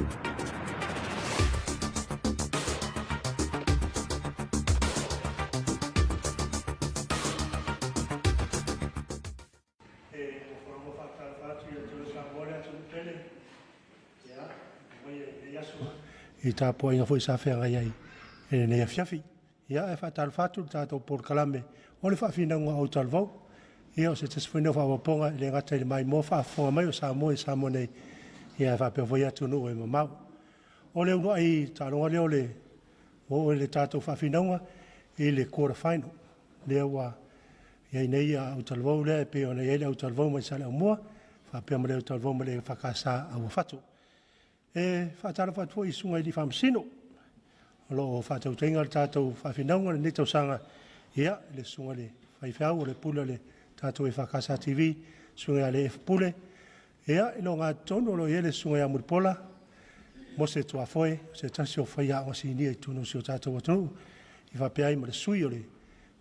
E ofoaga faatalofa atu ia te oe Samoa le atunuu pele. Ia, mai e lenei aso i tapuaiga foi sa feagai ai i lenei afiafi. Ia, e faatalofa atu i le tatou polokalame o le faafinauga o Talavou. Ia, o se tasi foi lenei o faaopoopoga e le gata i le maimoa faafofoga mai o Samoa i Samoa nei, ia ae faapea foi atunuu e mamao. O le uluai taaloga lea o le ua oo i le tatou faafinauga i le quarter final. Lea ua i ai nei autalavou lea e pei ona i ai le autalavou mai Saleaaumua faapea ma le autalavou mai le EFKS a Uafato. E faatalofa atu foi i susuga i alii faamasino o lo o faatautaia le tatou faafinauga i lenei tausaga, ia le susuga i le faifeau o le pule o le tatou EFKS TV, susuga ia Le F Pule. Ia, i le ogatotonu o lo o i ai le susuga ia Mulipola Mose Tuafoe, o se tasi o faiaoga sinia i totonu o si o tatou atunuu, i faapea ai ma le sui o le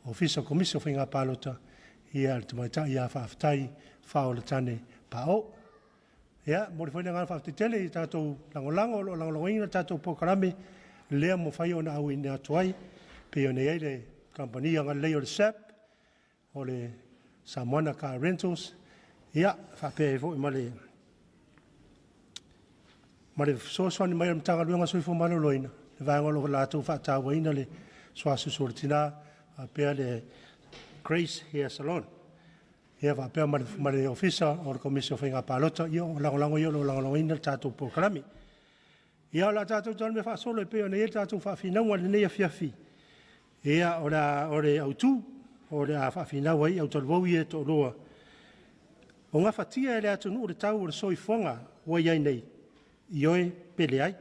Ofisa o Komisi o Faiga Palota, ia le tamaitai ia Faafetai Faaolatane Pao. Ia, momoli foi le agaga faafetai tele i tatou lagolago o lo o lagolagoina le tatou polokalame lea ua mafai ona auina atu ai, pei ona i ai le kamupani agalelei o le SABB, o le Samoana Car Rentals, ia, faapea ai foi ma le fesoasoani mai o le Matagaluega o le Soifua Maloloina, le vaega o lo o latou faatauaina le SUASUSU o le Tina, faapea le Grace Hair Salon. Ia faapea ma le Ofisa o le Komisi o Faiga Palota, ia o lagolago ia o lo o lagolagoina le tatou polokalame. Ia, o le a tatou talomea faasolo e pei ona i ai le tatou faafinauga i lenei afiafi. Ia, o le autu, o le a faafinau ai autalavou ia e toalua. O gafatia e le atunuu le tau o le soifuaga ua i ai nei? Ioe pe leai.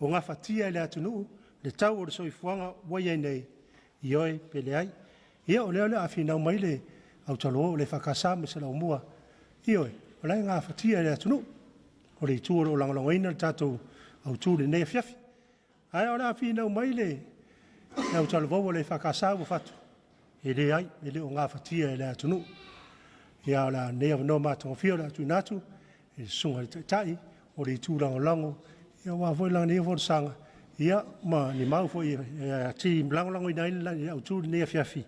O gafatia e le atunuu le tau o le soifuaga ua i ai nei? Ioe pe leai. Ia, o lea o le a finau mai le autalavou o le EFKS ma Saleaaumua, ioe, o la e gafatia e le atunuu. O le itu o lo o lagolagoina le tatou autu i lenei afiafi. Ae o le a finau mai le autalavou a le EFKS Uafato, e leai, e le o gafatia e le atunuu. Ia, o lenei avanoa matagofie o le a tuuina atu i le susuga i le Taitai o le Itu Lagolago, aua foi lana ia folasaga, ia ma ni mau foi e atili lagolagoina ai le autu i lenei afiafi e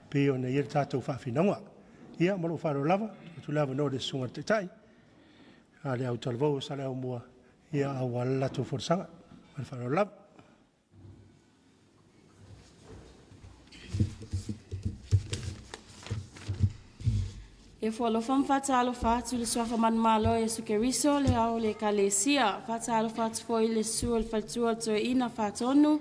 pei ona i ai le tatou faafinauga. Ia ma lou faaaloalo lava, tuu atu le avanoa i le susuga i le Taitai a le autalavou o Saleaaumua, aua le latou folasaga. Ma le faaaloalo lava. E foalofa ma faatalofa atu i le suafa manumalo o Iesu Keriso, le ao o le Ekalesia. Faatalofa atu foi i le susu o le faletua o le Toeaina Faatonu,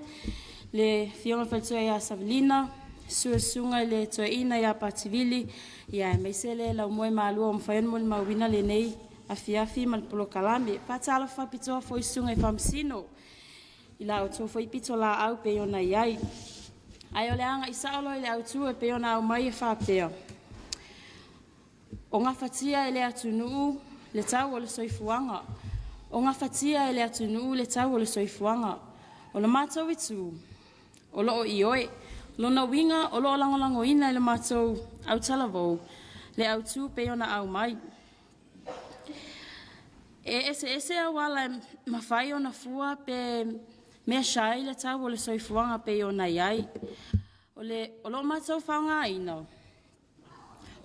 le afioga i le faletua ia Savelina, susu le susuga i le Toeaina ia Pativili, ia aemaise le laumoe malua ua mafai ona molimauina lenei afiafi ma le polokalame. Faatalofa faapitoa foi i susuga i Faamasino i la outou foi pitolaau pei ona i ai. Ae o le a agai sao loa i le autu e pei ona aumai e faapea, o gafatia e le atunuu le tau o le soifuaga. O gafatia e le atunuu le tau o le soifuaga. O le matou itu, o lo o ioe. Lona uiga o lo o lagolagoina e le matou autalavou le autu pei ona aumai. E eseese auala e mafai ona fua pe measure ai le tau o le soifuaga pei ona i ai. O lo o matou faaaogaina, o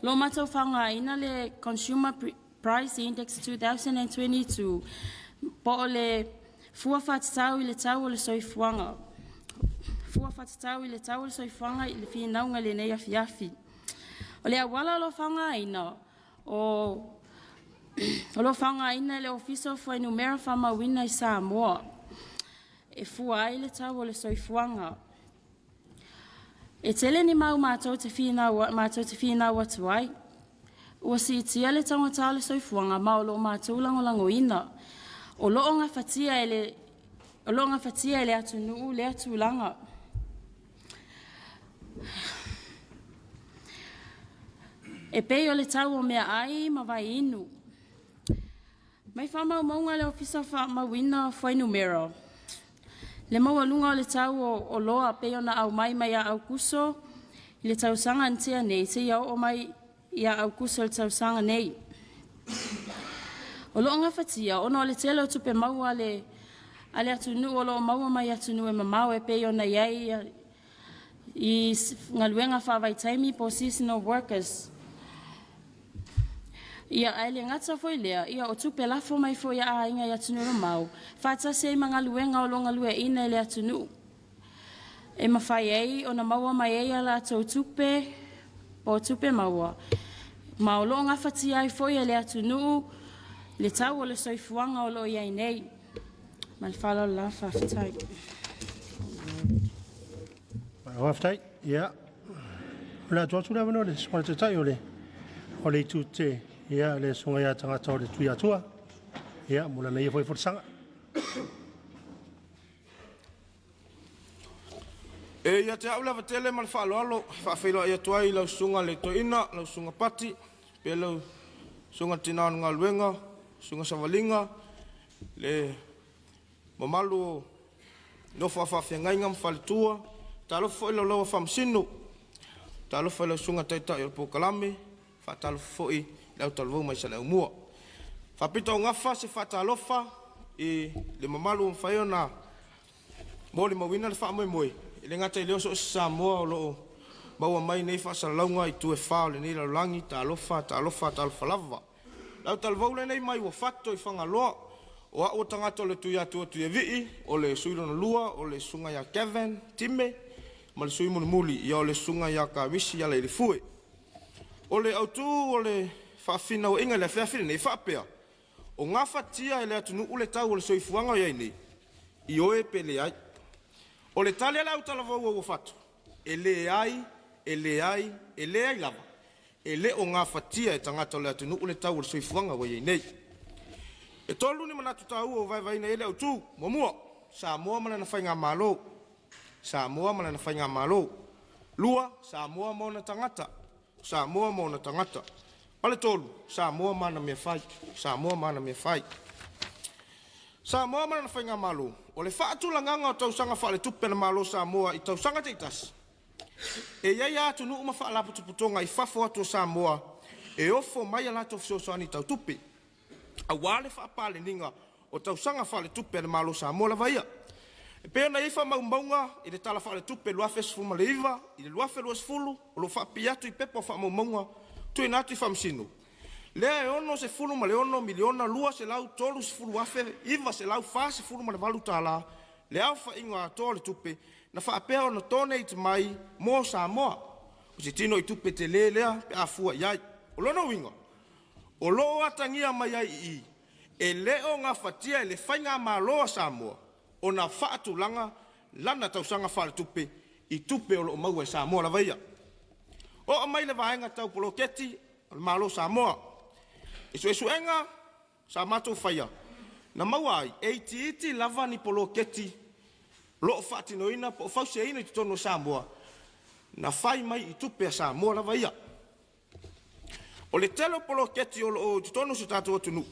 lo o matou faaaogaina le Consumer Price Index 2022 po o le fua faatatau i le tau o le soifuaga, fua faatatau i le tau o le soifuaga i le finauga i lenei afiafi. O le auala o lo o faaaogaina, o lo o faaaogaina e le Ofisa o Fuainumera Faamauina i Samoa e fua ai le tau o le soifuaga. E tele ni mau matou te finau atu ai. Ua siitia le taugata o le soifuaga ma o lo o matou lagolagoina. O lo o gafatia e le, o lo o gafatia e le atunuu lea tulaga. E pei o le tau o meaai ma vaiinu. Mai faamaumauga a le Ofisa Faamauina o Fuainumera, le maualuga o le tau o oloa pei ona aumai mai ia Aukuso i le tausaga na tea nei seia oo mai ia Aukuso i le tausaga nei. O loo gafatia ona o le tele o tupe maua a le a le atunuu o loo maua mai atunuu e mamao e pei ona i ai i galuega faavaitaimi po o seasonal workers. Ia, ae le gata foi lea, ia o tupe lafo mai foi a aiga i atunuu mamao, faatasi ai ma galuega o lo o galueaiina e le atunuu e mafai ai ona maua mai ai a latou tupe po o tupe maua, ma o lo o gafatia ai foi e le atunuu le tau o le soifuaga o lo o i ai nei. Ma le faaaloalo lava, faafetai. Faafetai. Ia, o le a tuu atu le avanoa i le Susuga i le Taitai o le Itu Tetee, ia, le Susuga ia Tagata o le Tuiatua, ia, mo lana ia foi folasaga. E ia te au le ava tele ma le faaaloalo e faafeiloai atu ai i lau Susuga i le Toeaina, lau Susuga Pati, faapea lau Susuga i le Tina o le Galuega, Susuga Savaliga, le mamalu o nofo a faafeagaiga ma faletua. Talofa foi i le laulau a Faamasino, talofa i lau Susuga i le Taitai o le Polokalame, faatalofa foi i le autalavou mai Saleaaumua. Faapitoaugafa se faatalofa i le mamalu ua mafai ona molimauina le faamoemoe, e le gata i lea o so o se Samoa o lo o maua mai nei faasalalauga i itu e fa o lenei lalolagi, talofa, talofa, talofa lava. Le autalavou lenei mai Uafato i Fagaloa, o au o le tagata o le Tuiatua Tuiavii, o le sui lona lua o le susuga ia Kevin Time, ma le sui mulimuli ia o le susuga ia Karisi Alailefue. O le autu o le faafinauaiga i le afiafi lenei e faapea, o gafatia e le atunuu le tau o le soifuaga o i ai nei? Ioe pe leai. O le tali a le autalavou a Uafato, e leai, e leai, e leai lava, e le o gafatia e tagata o le atunuu le tau o le soifuaga ua i ai nei. E tolu ni manatu taua ua vaevaeina i ai le autu. Muamua, Samoa ma lana faigamalo. Samoa ma lana faigamalo. Lua, Samoa ma ona tagata. Samoa ma ona tagata. Ma le tolu, Samoa ma ana mea fai. Samoa ma ana mea fai. Samoa ma lana faigamalo. O le faatulagaga o tausaga faaletupe a le Malo o Samoa i tausaga taitasi, e i ai lava atunuu ma faalapotopotoga i fafo atu o Samoa e ofo mai a latou fesoasoani tau tupe, aua le faapaleniga o tausaga faaletupe a le Malo o Samoa lava ia. E pei ona i ai faamaumauga i le Tala Faaletupe 2019 i le 2020 o lo o faapipii atu i pepa o faamaumauga tuuina atu i Faamasino, lea e $66,230,948 le aofaiga atoa o le tupe na faapea ona donate mai mo Samoa. O se tinoitupe tele lea pe a fua i ai. O lona uiga, o lo o atagia mai ai i i, e le o gafatia e le faigamalo a Samoa ona faatulaga lana tausaga faaletupe i tupe o lo o maua e Samoa lava ia. Oo mai le vaega tau poloketi a le Malo o Samoa. I suesuega sa matou faia, na maua ai e itiiti lava ni poloketi o lo o faatinoina po o fausiaina i totonu o Samoa na fai mai i tupe a Samoa lava ia. O le tele o poloketi o lo o i totonu o si o tatou atunuu,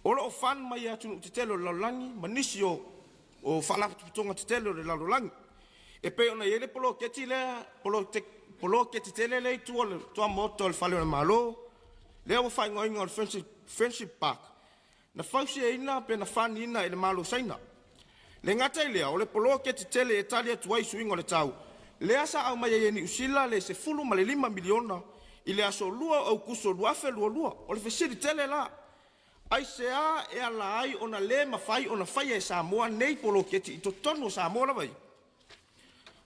o lo o fund mai e atunuu tetele o le lalolagi ma nisi o faalapotopotoga tetele o le lalolagi. E pei ona i ai le poloketi lea, poloketi tele lea i tua o le tuamaota o le Fale o le Malo, lea ua faaigoaina o le Friendship Park, na fausiaina pe na fund ina e le Malo o Saina. Le gata i lea, o le poloketi tele e tali atu ai i suiga o le tau, lea sa aumai ai e Niu Sila le $15 miliona i le aso 2 o Aokuso 2022. O le fesili tele la, aisea e ala ai ona le mafai ona faia e Samoa nei poloketi i totonu o Samoa lava ia?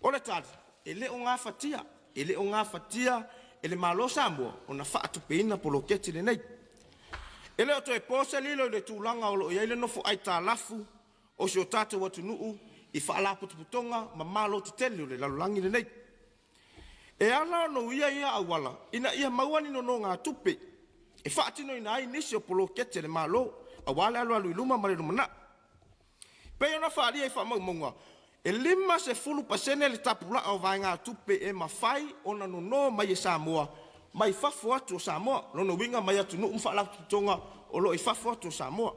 O le tali, e le o gafatia, e le o gafatia e le Malo o Samoa ona faatupeina poloketi lenei. E le o toe po se lilo i le tulaga o lo o i ai le nofo aitalafu o si o tatou atunuu i faalapotopotoga ma malo tetele o le lalolagi lenei. E ala ona uia ia auala ina ia maua ni nonogatupe e faatinoina ai nisi o poloketi a le Malo aua le alualu i luma ma le lumanai. Pei ona faaalia i faamaumauga, e 50% le tapulaa o vaegatupe e mafai ona nono mai e Samoa mai fafo atu o Samoa, lona uiga mai atunuu ma faalapotopotoga o lo o i fafo atu o Samoa.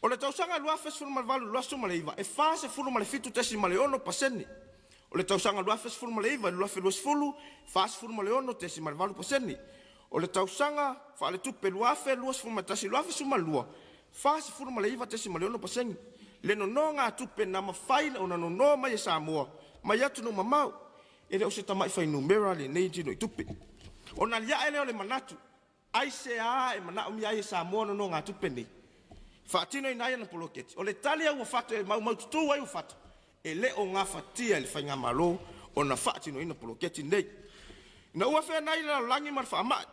O le tausaga 2018/2019 e 47.6%. O le tausaga 2019/2020, 46.8%. O le tausaga faaletupe 2021/2022, 49.6% le nonogatupe na mafai ona nono mai e Samoa mai atunuu mamao. E le o se tamai fuainumera lenei tinoitupe. Ona aliae lea o le manatu, aisea e manaomia ai e Samoa nonogatupe nei faatinoina ai ana poloketi? O le tali a ua fato e maumaututu ai ua fato, e le o gafatia e le Faigamalo ona faatinoina poloketi nei. Ina ua feagai le lalolagi ma le faamai,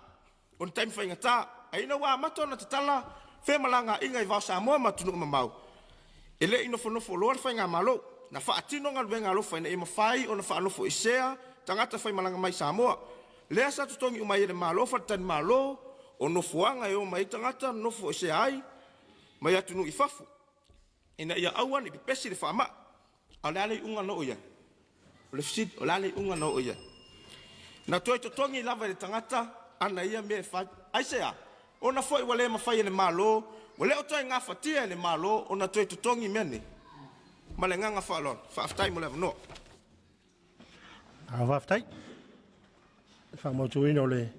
o ni taimi faigata, ae ina ua amata ona tatala femalagaaiga i va o Samoa ma atunuu mamao, e le i nofonofo loa le Faigamalo, na faatino galuega alofa ina ia mafai ona faanofoesea tagata faimalaga mai Samoa. Lea sa totogi uma ai e le Malo faletalimalo o nofoaga e o mai ai tagata nofoesea ai mai atunuu i fafo, ina ia aua ne i pepesi le faamai. A o le a le iuga na oo i ai? O le fesili, o le a le iuga na oo i ai? Na toe totogi lava e le tagata ana ia mea e fai. Aisea? Ona foi ua le mafai e le Malo, ua le o toe gafatia e le Malo ona toe totogi mea nei. Ma le agaga faaaloalo, faafetai mo le avanoa. Faafetai. Le faamautuina o le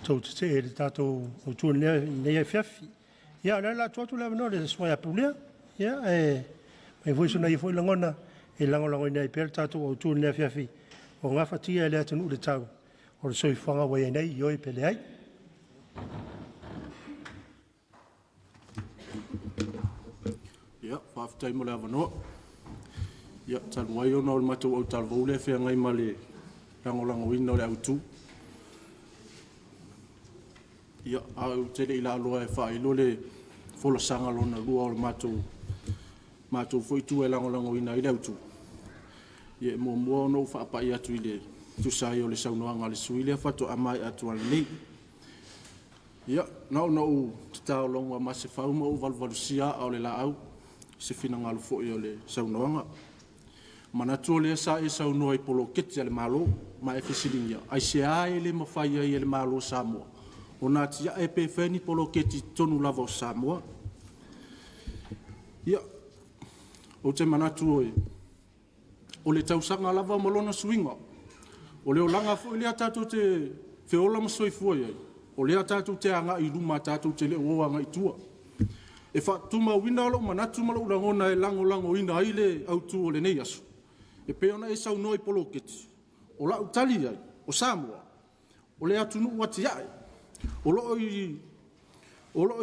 tou tetee i le tatou autu i lenei afiafi. Ia, o lea o le a tuu atu le avanoa i le Susuga ia Pulea, ia, e aumai foi sona ia foi lagona e lagolagoina ai pea le tatou autu i lenei afiafi, o gafatia e le atunuu le tau o le soifuaga ua i ai nei, ioe pe leai. Ia, faafetai mo le avanoa. Ia, talu ai ona o le matou autalavou lea e feagai ma le lagolagoina o le autu. Ia, ae ou te le i laaloa e faailo le folasaga lona lua o le matou foi itu e lagolagoina ai le autu, ia e muamua ona ou faapai atu i le tusa ai o le saunoaga a le sui usufono lea faatoa maea atu ananei. Ia, na ona ou tatao logo a Masefau ma ou valuvalusia aa o le laau i se finagalo foi o le saunoaga. Manatu o lea sa e saunoa i poloketi a le Malo, ma e fesiligia, aisea e le mafai ai e le Malo o Samoa ona atiae pe fai ni poloketi i totonu lava o Samoa? Ia, ou te manatu o le tausaga lava ma lona suiga. O le olaga foi lea tatou te feola ma soifua ai, o lea tatou te agai i luma tatou te le o agai i tua. E faatumauina lou manatu ma lou lagona e lagolagoina ai le autu o lenei aso, e pei ona e saunoa i poloketi, o lau tali i ai, o Samoa, o le atunuu atiae, o lo o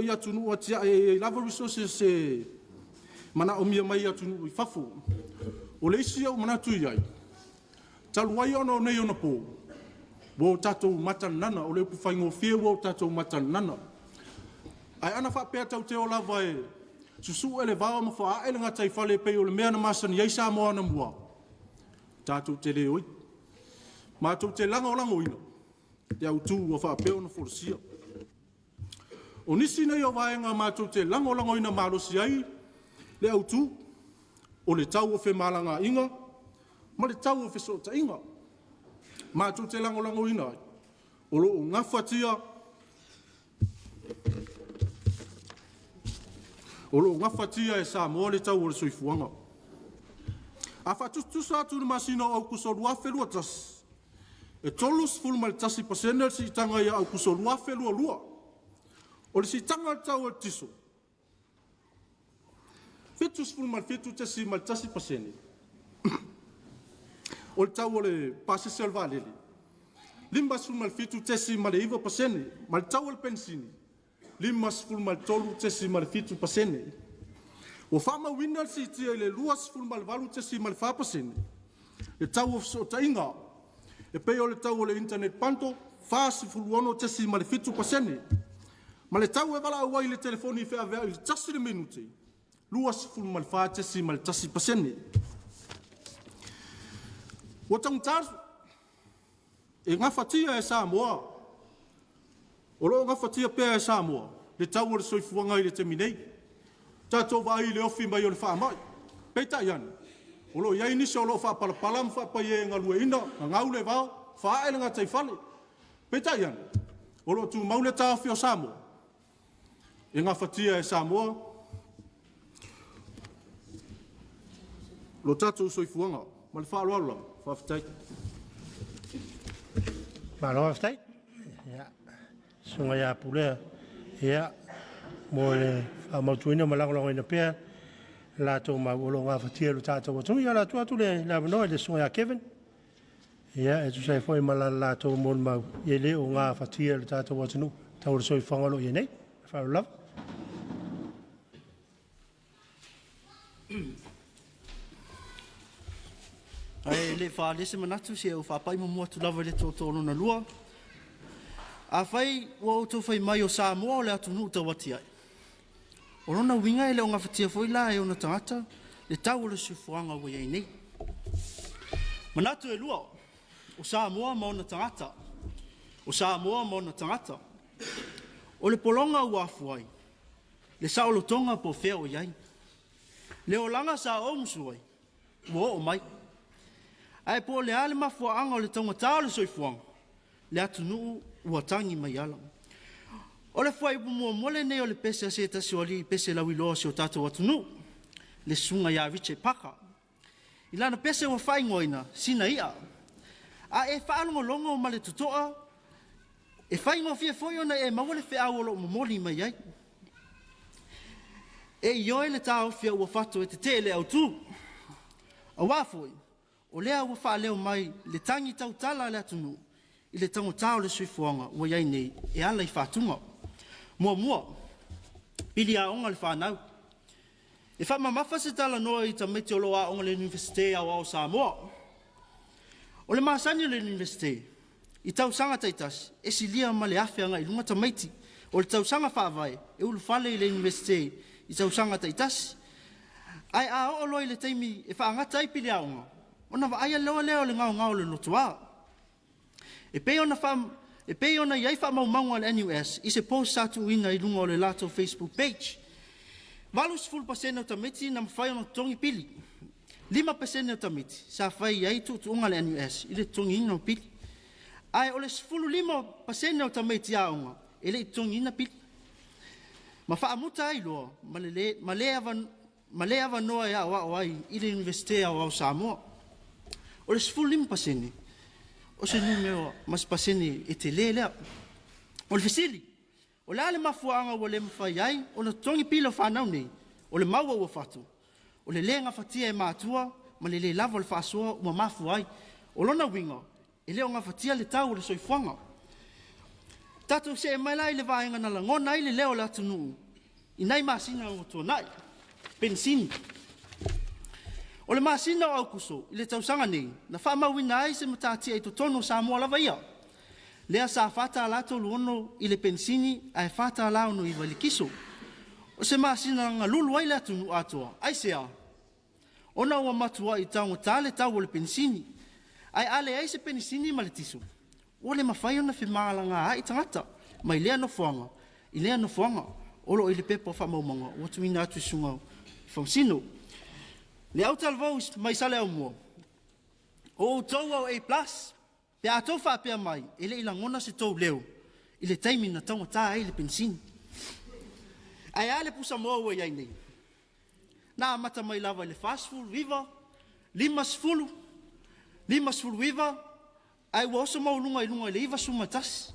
i atunuu atiae e i ai lava resources e manaomia mai atunuu i fafo. O le isi ou manatu i ai, talu ai ona o nei ona po, ua o tatou matananana, o le upu faigofie ua o tatou matananana. Ae ana faapea tatou te o lava e susue le vao ma faaae le gataifale e pei o le mea na masani ai Samoa anamua, tatou te le oi. Matou te lagolagoina le autu ua faapea ona folasia. O nisi nei o vaega matou te lagolagoina malosi ai le autu, o le tau o femalagaaiga ma le tau o fesootaiga. Matou te lagolagoina ai, o lo o gafatia e Samoa le tau o le soifuaga. A faatusatusa atu i le masina o Aokuso 2021, e 31% le siitaga ia Aokuso 2022. O le siitaga o le tau o le tiso, 77.1%. O le tau o le pasese o le vaalele, 57.9%, ma le tau o le penisini, 53.7%. Ua faamauina le siitia i le 28.4% le tau o fesootaiga e pei o le tau o le internet bundle, 46.7%, ma le tau e valaau ai i le telefoni feaveai i le 1 le minute, 24.1%. Ua taugata e gafatia e Samoa, o lo o gafatia pea e Samoa le tau o le soifuaga i le taimi nei. Tatou vaai i le ofi mai o le faamai, peitai ane, o lo o i ai nisi o lo o faapalapala ma faapaia e galueaiina, gagau le vao, faaae le gataifale. Peitai ane, o lo o tumau le taofi o Samoa, e gafatia e Samoa lo tatou soifuaga. Ma le faaaloalo lava, faafetai. Malo faafetai. Ia, Susuga ia Pulea, ia, mo le faamautuina ma lagolagoina pea latou mau o lo o gafatia e lo tatou atunuu. Ia, o le a tuu atu le avanoa i le Susuga ia Kevin, ia, e tusa ai foi ma la latou molimau, e le o gafatia e lo tatou atunuu tau o le soifuaga o lo o i ai nei. Faaaloalo lava. Ae le i faaalia se manatu, se i ou faapai muamua atu lava i le tootoo lona lua. Afai ua outou fai mai o Samoa o le atunuu tauatiae, o lona uiga e le o gafatia foi la e ona tagata le tau o le soifuaga ua i ai nei. Manatu e lua, o Samoa ma ona tagata. O Samoa ma ona tagata. O le pologa ua afua ai, le saolotoga po o fea o i ai. Le olaga sa ou musu ai, ua oo mai. Ae po o le a le mafuaaga o le taugata o le soifuaga, le atunuu ua tagi mai ala. O le fuaiupu muamua lenei o le pese a se tasi o alii pese lauiloa o si o tatou atunuu, le susuga ia Richard Parker. I lana pese ua faaigoaina, Sina I'a. A e faalogologo ma le totoa, e faigofie foi ona e maua le feau o lo o momoli mai ai. E ioe le taofi a ua fato e tetee le autu. Aua foi, o lea ua faaleo mai le tagi tautala a le atunuu i le taugata o le soifuaga ua i ai nei e ala i faatuga. Muamua, pili aoga a le fanau. E faamamafa se talanoa i tamaiti o lo o aoga i le Iunivesite Aoao o Samoa. O le masani o le Iunivesite, i tausaga taitasi, e silia ma le 1,000 agai i luga tamaiti o le tausaga faavae e ulufale i le Iunivesite i tausaga taitasi. Ae a oo loa i le taimi e faagata ai pili aoga, ona vaaia loa lea o le gaogao o le lotoa. E pei ona faa, e pei ona i ai faamaumauga a le NUS i se post sa tuuina i luga o le latou Facebook page. 80% o tamaiti na mafai ona totogi pili. 5% o tamaiti sa fai i ai tuutuuga a le NUS i le totogiina o pili. Ae o le 15% o tamaiti aoga e le i totogiina pili. Ma faamuta ai loa ma le, ma le, ma le avanoa e aoao ai i le Iunivesite Aoao o Samoa. O le 15%, o se numera ma se pasene e telē lea. O le fesili, o le a le mafuaaga ua le mafai ai ona totogi pili o fanau nei? O le mau a ua fatu, o le lē gafatia e matua ma le lē lava o le faasoa ua mafua ai. O lona uiga, e le o gafatia le tau o le soifuaga. Tatou see mai la i le vaega na lagona ai le leo o le atunuu i nai masina ua tuanai, penisini. O le masina o Aukuso i le tausaga nei, na faamauina ai se matatia i totonu o Samoa lava ia, lea sa $4.36 i le penisini ae $4.69 i le kiso. O se masina na galulu ai le atunuu atoa. Aisea? Ona ua matuai taugata le tau o le penisini. Ae a leai se penisini ma le tiso, ua le mafai ona femalagaai tagata mai lea nofoaga i lea nofoaga. O lo o i le pepa o faamaumauga ua tuuina atu i susuga i Faamasino. Le autalavou mai Saleaaumua, o outou o A+, pe a outou faapea mai e le i lagona se tou leo i le taimi na taugata ai le penisini. Ae a le pusamoa ua i ai nei? Na amata mai lava i le 49, 50, 59, ae ua oso maualuga i luga i le 91.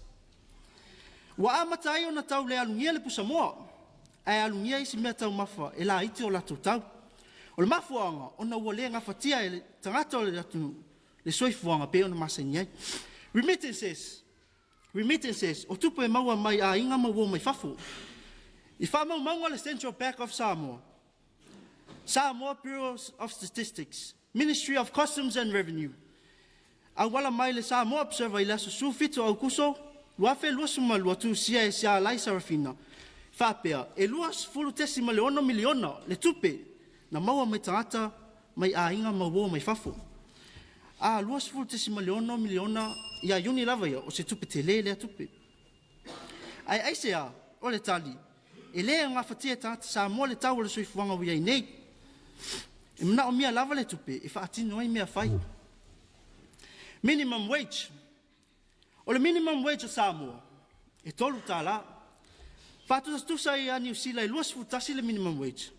Ua amata ai ona tau le alugia le pusamoa, ae alugia isi mea taumafa e laiti o latou tau. O le mafuaaga, ona ua le gafatia e le tagata o le atunuu le soifuaga pei ona masani ai. Remittances, remittances, o tupe maua mai aiga ma uo mai fafo. I faamaumauga a le Central Bank of Samoa, Samoa Bureau of Statistics, Ministry of Customs and Revenue, auala mai le Samoa Observer i le aso 17 Aukuso 2022 tusia e Sialai Sarafina, faapea, e $20.6 miliona le tupe na maua mai tagata mai aiga ma uo mai fafo. A $20.6 miliona ia Iuni lava ia, o se tupe telē lea tupe. Ae aisea? O le tali, e le gafatia e tagata Samoa le tau o le soifuaga ua i ai nei. E manaomia lava le tupe e faatino ai mea fai. Minimum wage. O le minimum wage o Samoa, e $3. Faatusatusa ia Niu Sila e 21 le minimum wage.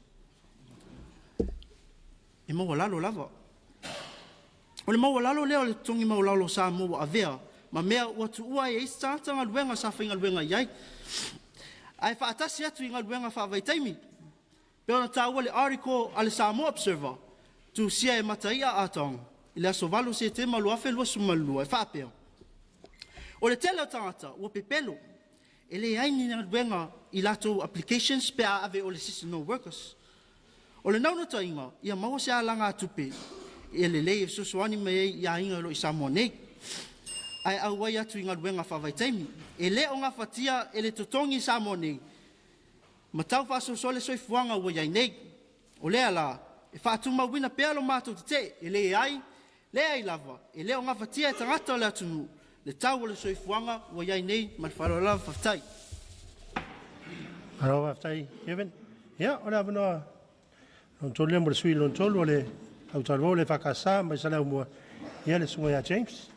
E maualalo lava. O le maualalo lea o le totogi maualalo o Samoa ua avea ma mea ua tuua ai e isi tagata galuega sa faigaluega i ai, ae faatasi atu i galuega faavaitaimi. Pei ona taua le article a le Samoa Observer, tusia e Mataia Ah Tong i le aso 8 o Setema 2022 e faapea, O le tele o tagata ua pepelo, e leai ni galuega i latou applications pe a ave o le seasonal workers. O le naunautaiga, ia maua se alagatupe e lelei e fesoasoani mai ai i aiga o lo o i Samoa nei, ae auai atu i galuega faavaitaimi. E le o gafatia e le totogi i Samoa nei ma tau faasoasoa le soifuaga ua i ai nei. O lea la, e faatumauina pea lo matou tetee, e leai, leai lava, e le o gafatia e tagata o le atunuu le tau o le soifuaga ua i ai nei. Ma le faaaloalo lava, faafetai. Malo faafetai Kevin. Ia, o le avanoa lona tolu lea mo le sui usufono lona tolu o le autalavou o le EFKS mai Saleaaumua, ia le susuga ia James.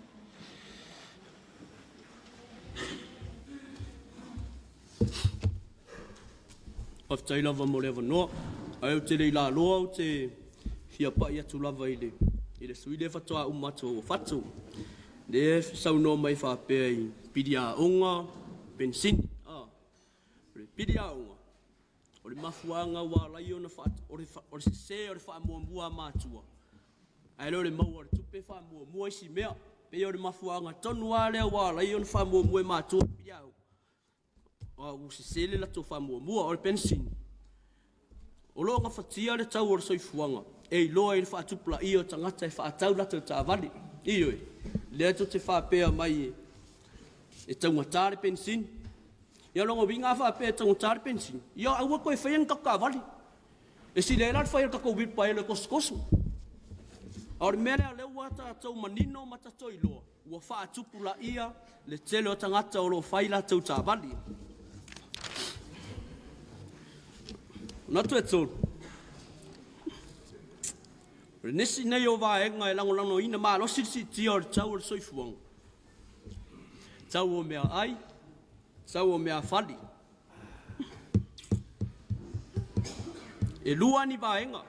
Faafetai lava mo le avanoa. Ae ou te le i laloa ou te fia pai atu lava i le i le sui lea faatoa uma atu o Uafato. Lea e saunoa mai faapea i pili aoga, penisini. Ah, o le pili aoga, o le mafuaaga ua ala ai ona o le, o le sese o le faamuamua a matua, ae le o le maua o le tupe faamuamua isi mea. Pei o le mafuaaga tonu lava lea ua ala ai ona faamuamua e matua le pili aoga, ua sese le latou faamuamua. O le penisini, o lo o gafatia le tau o le soifuaga e iloa i le faatupulaia o tagata e faatau latou taavale. Ioe, lea tou te faapea mai e taugata le penisini. Ia o lona uiga a faapea e taugata le penisini, ia aua toe faia ni tatou taavale. E sili ai la le fai o le tatou uilipaelo e tosotoso. A o le mea lea o lea ua tatou manino ma tatou iloa, ua faatupulaia le tele o tagata o lo o fai latou taavale. Manatu e tolu, o le nisi nei o vaega e lagolagoina malosi le siitia o le tau o le soifuaga, tau o meaai, tau o meafale. E lua ni vaega.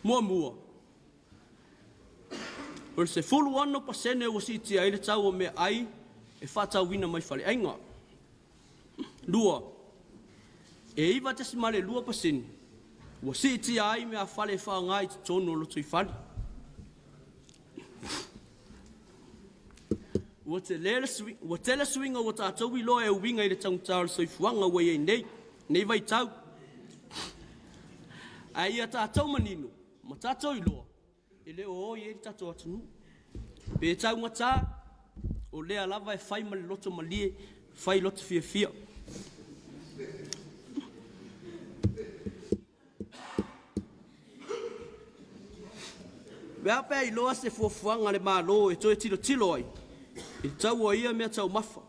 Muamua, o le 16% ua siitia ai le tau o meaai e faatauina mai faleaiga. Lua, e 9.2% ua siitia ai meafale e faaaoga i totonu o lotoifale. Ua tele le sui, ua tele suiga ua tatou iloa e uiga i le taugata o le soifuaga ua i ai nei, nei vaitau. Ae ia tatou manino ma tatou iloa, e le o o i ai le tatou atunuu. Pe taugata, o lea lava e fai ma le loto malie, fai loto fiafia. Pe a pe a iloa se fuafuaga a le Malo e toe tilotilo ai i le tau o ia mea taumafa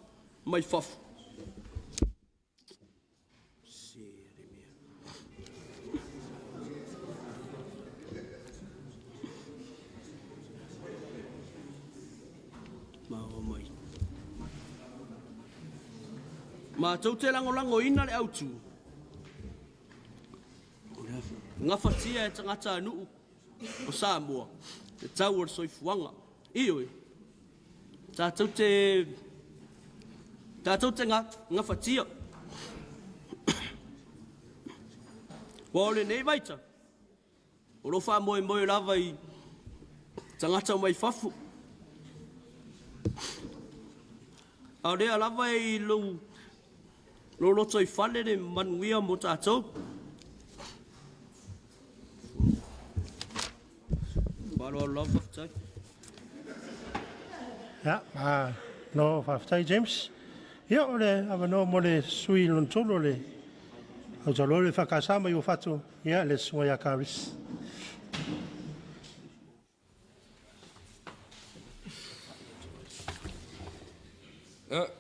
mai fafo. Matou te lagolagoina le autu gafatia e tagatanuu o Samoa le tau o le soifuaga. Ioe, tatou te tatou te gafatia. Aua o lenei vaitau, o lo o faamoemoe lava i tagata mai fafo. A o lea lava e i lou lou lotoifale le manuia mo tatou. Faaaloalo lava, faafetai. Ia, malo faafetai James. Ia, o le avanoa mo le sui usufono lona tolu o le autalavou o le EFKS mai Uafato, ia, le susuga ia Karis.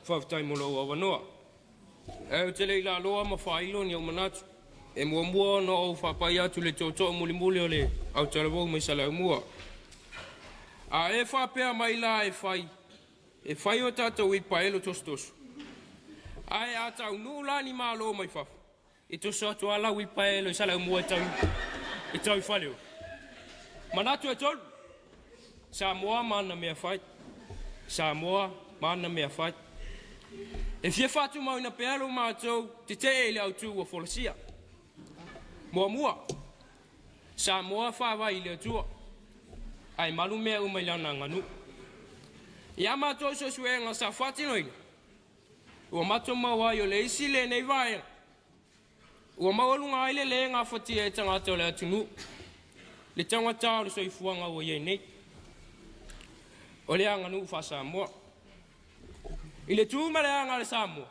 Faafetai mo lou avanoa. Ae ou te le i laloa ma faailo ni ou manatu, e muamua ona ou faapai atu i le tootoo mulimuli o le autalavou mai Saleaaumua. A e faapea mai la e fai, e fai o tatou uilipaelo tosotoso, ae a taunuu la ni malo mai fafo, e toso atu lava lau uilipaelo i Saleaaumua e tau i fale o. Manatu e tolu, Samoa ma ana mea fai. Samoa ma ana mea fai. E fia faatumauina pea lo matou tetee i le autu ua folasia. Muamua, Samoa faavae i le Atua, ae malu mea uma i lana aganuu. I a matou suesuega sa faatinoina, ua matou maua ai o le isi lenei vaega ua maualuga ai le le gafatia e tagata o le atunuu le taugata o le soifuaga ua i ai nei. O le aganuu faa-Samoa. I le tu ma le aga a le Samoa,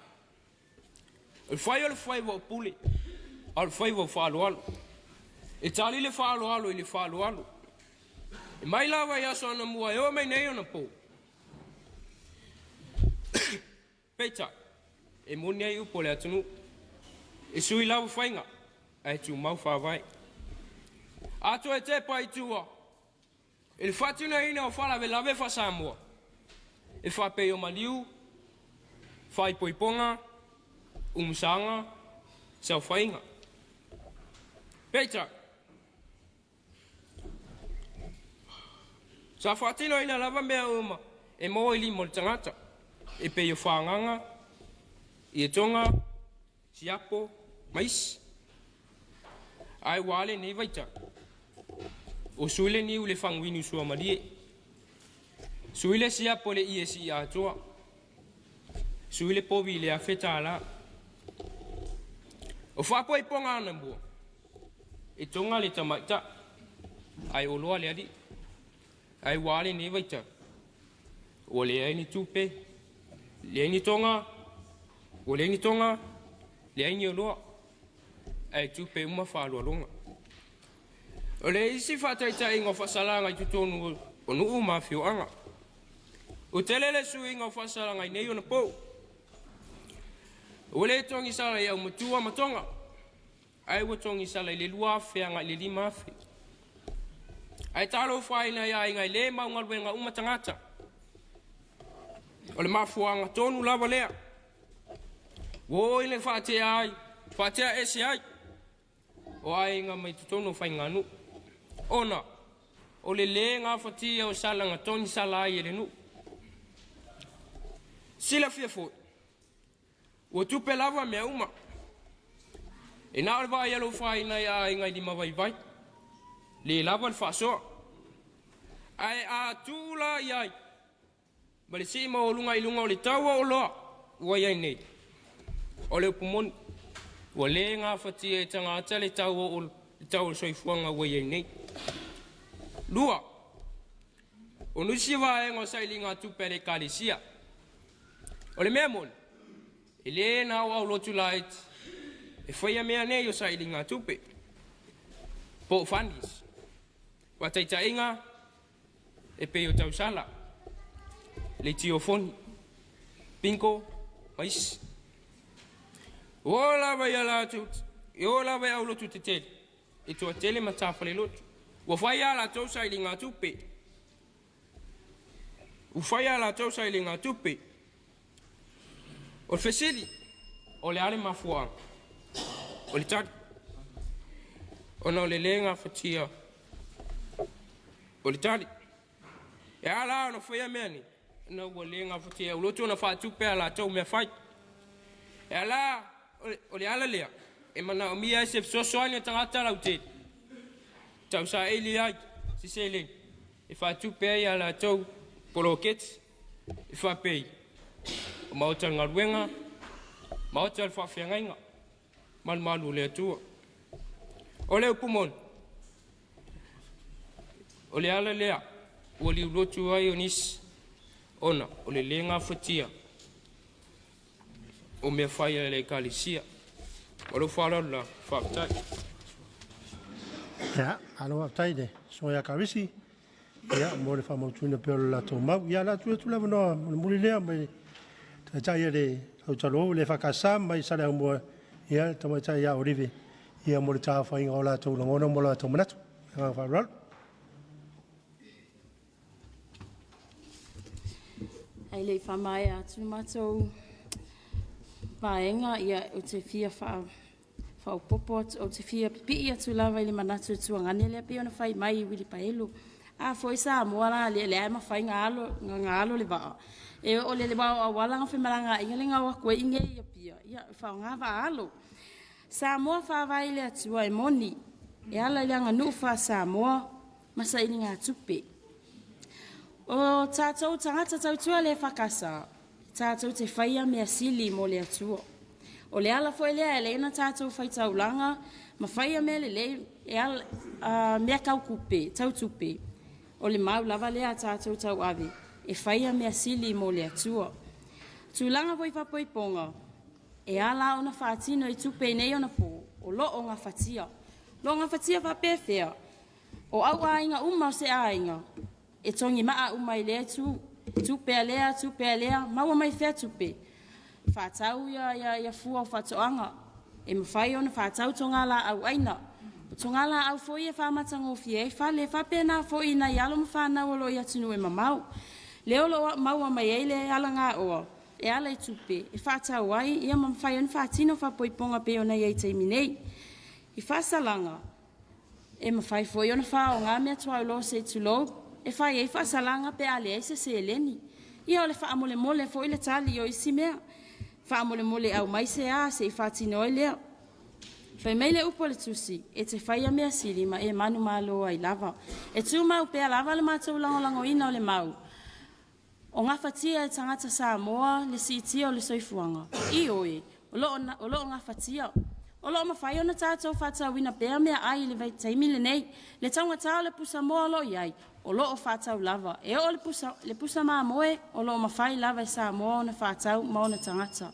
o le fai o le faiva o pule, a o le faiva o faaaloalo. E tali le faaaloalo i le faaaloalo. E mai lava i aso anamua e oo mai nei ona po. Peitai, e moni ai upu a le atunuu, e sui lava faiga ae tumau faavae. A toe tepa i tua i le faatinoina o faalavelave faa-Samoa, e faapei o maliu, faaipoipoga, umusaga, saofaiga. Peitai, Sa faatinoina lava mea uma e maua i lima o le tagata, e pei o fagaga, ietoga, siapo, ma isi. Ae ua a lenei vaitau? Ua sui le niu i le faguinu suamalie, sui le siapo i le ie sii atoa, sui le povi i le $1,000. O faapoipoga anamua, e toga le tamaitai, ae oloa le alii. Ae ua a lenei vaitau? Ua leai ni tupe, leai ni toga, ua leai ni toga, leai ni oloa, ae tupe uma faaaloaloga. O le isi faataitaiga o faasalaga i totonu o nuu ma afioaga. Ua tele le suiga o faasalaga i nei ona pou. Ua le togisala i aumatua ma toga, ae ua togisala i le 2,000 agai i le 5,000. Ae talofaina i aiga e le mau galuega uma tagata. O le mafuaaga tonu lava lea ua oo i le faatea ai, faatea ese ai o aiga mai totonu o faiganuu, ona o le le gafatia o sala na togisala ai e le nuu. Silafia foi, ua tupe lava mea uma. E na o le vaai alofaina i aiga i limavaivai, le lava le faasoa. Ae a tuu la i ai ma le sii maualuga i luga o le tau o oloa ua i ai nei, o le upu moni, ua le gafatia e tagata le tau o le tau o le soifuaga ua i ai nei. Lua, o nisi vaega o sailiga tupe a le Ekalesia. O le mea moni, e le na o aulotu laiti e faia mea nei o sailiga tupe po o funds. Faataitaiga e pei o tausala, leitiofoni, bingo ma isi. Ua oo lava ia latou, e oo lava i aulotu tetele e toatele matafale lotu. Ua fai a latou sailiga tupe. Ua fai a latou sailiga tupe. O le fesili, o le a le mafuaaga? O le tali, ona o le le gafatia o le tali. E a la ona faia mea nei? Na ua le gafatia e aulotu ona faatupe a latou mea fai. E ala o le ala lea e manaomia ai se fesoasoani a tagata lautele, tausaili ai se seleni e faatupe ai a latou poloketi e faapei o maota o le galuega, maota o le faafeagaiga, malumalu o le Atua. O le upu moni, o le ala lea ua liulotu ai o nisi, ona o le le gafatia o mea fai a le Ekalesia. O lou faaaloalo lava, faafetai. Ia, malo faafetai i le susuga ia Karisi, ia, mo le faamautuina pea o le latou mau. Ia, o le a tuu atu le avanoa mulimuli lea mai le taitai o le autalavou le EFKS mai Saleaaumua, ia, le tamaitai ia Olive, ia, mo le taaofaiga o latou lagona ma latou manatu. Ma le agaga faaaloalo. Ae le i faamaea atu le matou vaega, ia, ou te fia faaopoopo atu, ou te fia pipii atu lava i le manatu o le tuagane lea pei ona fai mai i uilipaelo. A foi Samoa la le le ai mafai nga alo nga alo le vaa. E o le le wao awala nga femalanga inga le ngau aku e inge ia pia. Ia whaonga va alo. Samoa whaavai le atua e moni. E ala i le aganuu faa-Samoa ma sailiga tupe. O tatou tagata tautua le EFKS, tatou te faia mea sili mo le Atua. O le ala foi lea e ala ai ona tatou faitaulaga ma faia mea lelei e ala, mea tau tupe, tau tupe. O le mau lava lea a tatou tauave e faia mea sili mo le Atua. Tulaga foi faapoipoga, e ala ona faatino i tupe i nei ona po, o lo o gafatia. O lo o gafatia faapefea? O au aiga uma o se aiga, e togimaa uma i lea itu, tupe a lea, tupe a lea, maua mai fea tupe? Faatau ia fua o faatoaga, e mafai ona faatau togalaau aina. O togalaau foi e faamatagofie ai fale, e faapena foi i nai alo ma fanau o lo o i atunuu e mamao. Lea o lo o maua mai ai le alagaoa e ala i tupe e faatau ai ia ma mafai ona faatino faapoipoga pei ona i ai i taimi nei. I faasalaga, e mafai foi ona faaaoga meatuaolo se i tulou e fai ai faasalaga pe a leai se seleni. Ia o le faamolemole foi le tali o isi mea. Faamolemole aumai se a se i faatino ai lea. Fai mai le upu a le Tusi, e te faia mea sili ma e manumalo ai lava. E tumau pea lava le matou lagolagoina o le mau o gafatia e tagata Samoa le siitia o le soifuaga. Ioe, o lo o gafatia. O lo o mafai ona tatou faatauina pea meaai i le vaitaimi lenei. Le taugata o le pusamoa o lo o i ai, o lo o faatau lava. E oo le pusa mamoe, o lo o mafai lava e Samoa ona faatau ma ona tagata.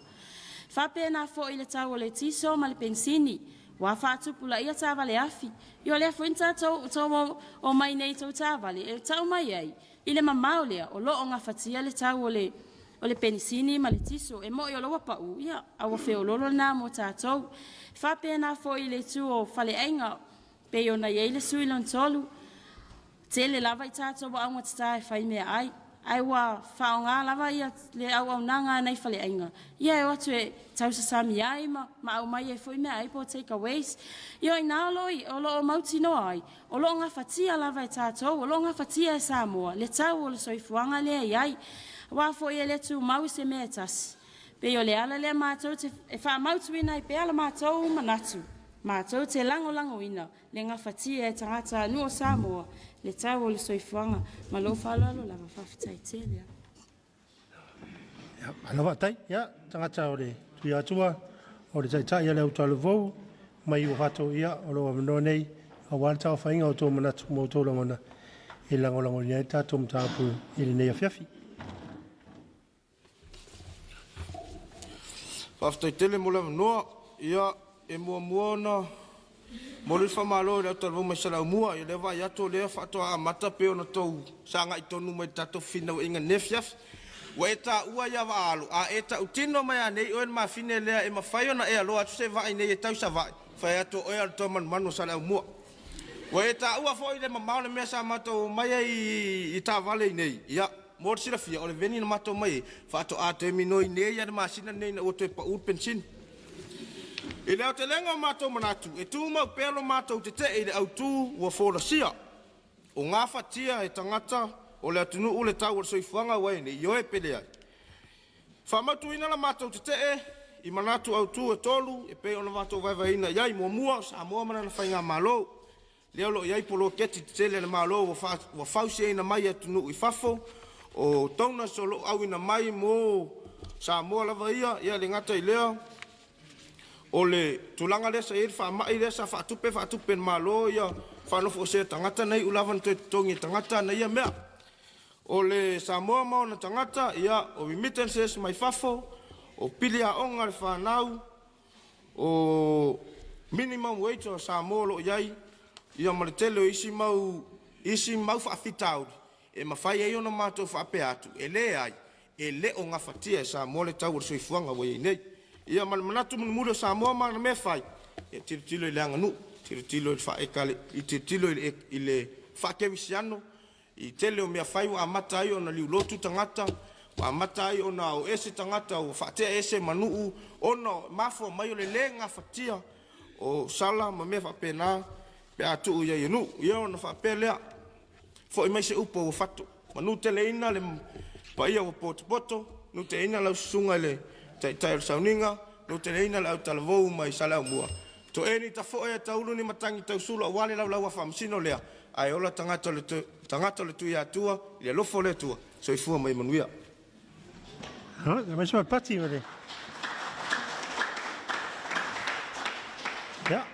Faapena foi le tau o le tiso ma le penisini, ua faatupulaia taavale afi. Ia o lea foi na tatou tou omai nei i tou taavale, e tau mai ai, i le mamao lea, o lo o gafatia le tau o le penisini ma le tiso. E moi o la ua pau, ia, a ua feoloolo lena mo tatou. E faapena foi i le itu o faleaiga, pei ona i ai le sui lona tolu, tele lava i tatou ua augatata e fai meaai, ae ua faaaoga lava ia le auaunaga a nai faleaiga, ia e o atu e tausasami ai ma aumai ai foi meaai po o takeaways. Ia o i ina o lo o mautinoa ai, o lo o gafatia lava e tatou, o lo o gafatia e Samoa le tau o le soifuaga lea e i ai. Aua foi e le tumau i se mea e tasi. Pei o le ala lea matou te e faamautuina ai pea la matou manatu, matou te lagolagoina le gafatia e tagatanuu o Samoa le tau o le soifuaga. Ma lou faaaloalo lava, faafetai tele. Ia, malo faafetai. Ia, tagata o le Tuiatua, o le taitai o le autalavou mai Uafato, ia, o lo o avanoa nei aua le tauafaina o outou manatu ma outou lagona e lagolagoina ai le tatou mataupu i lenei afiafi. Faafetai tele mo le avanoa. Ia, e muamua ona momoli le faamalo i le autalavou mai Saleaaumua. Ia, lea vaai atu o lea faatoa amata pei ona tou sagai tonu mai i le tatou fefinauaiga i lenei afiafi. Ua e taua ia vaaalo, a e tautino mai anei oe le mafine lea e mafai ona e aloa atu se vaa iinei e tau i Savaii, fai atu o oe lava o le toa manumanu o Saleaaumua. Ua e taua foi le mamao o le mea sa matou omai ai i taavale iinei. Ia, mo le silafia, o le veni na matou omai ai, faatoa toe minoi nei lava i le masina lenei ina ua toe pau le penisini. I le aotelega o matou manatu, e tumau pea lo matou tetee i le autu ua folasia. O gafatia e tagata o le atunuu le tau o le soifuaga ua i ai nei, ioe pe leai. Faamautuina la matou tetee i manatu autu e tolu e pei ona matou vaevaeina i ai. Muamua, o Samoa ma lana faigamalo, lea o lo o i ai poloketi tetele a le Malo ua fausiaina mai e atunuu i fafo, o donors o lo o auina mai mo Samoa lava ia. Ia le gata i lea, o le tulaga lea sa i ai le faamai lea sa faatupe faatupe e le Malo ia faanofoesea tagata na iu lava ona toe totogi e tagata na ia mea. O le Samoa ma ona tagata, ia, o remittances mai fafo, o pili aoga a le fanau, o minimum wage o Samoa o lo o i ai, ia ma le tele o isi mau faafitauli e mafai ai ona matou faapea atu, e leai, e le o gafatia e Samoa le tau o le soifuaga ua i ai nei. Ia ma le manatu mulimuli o Samoa ma ana mea fai, ia tilotilo i le aganuu, tilotilo i le faaekale, tilotilo i le faakerisiano, i tele o mea fai ua amata ai ona liulotu tagata, ua amata ai ona o ese tagata, ua faatea ese ma nuu, ona mafua mai o le lē gafatia o sala ma mea faapena pe a tuu i ai e nuu. Ia ona faapea lea. Fo'i mai se upu a Uafato. Manuteleina le paia ua potopoto, manuteleina lau susuga i le Taitai o le Sauniga, manuteleina le autalavou mai Saleaaumua. Toeni tafoe e taulu ni matagi tausulu aua le laulau a faamasino lea, ae ola tagata o le, tagata o le Tuiatua i le alofa o le Atua. Soifua ma ia manuia. Mai se pati ma le. Ia,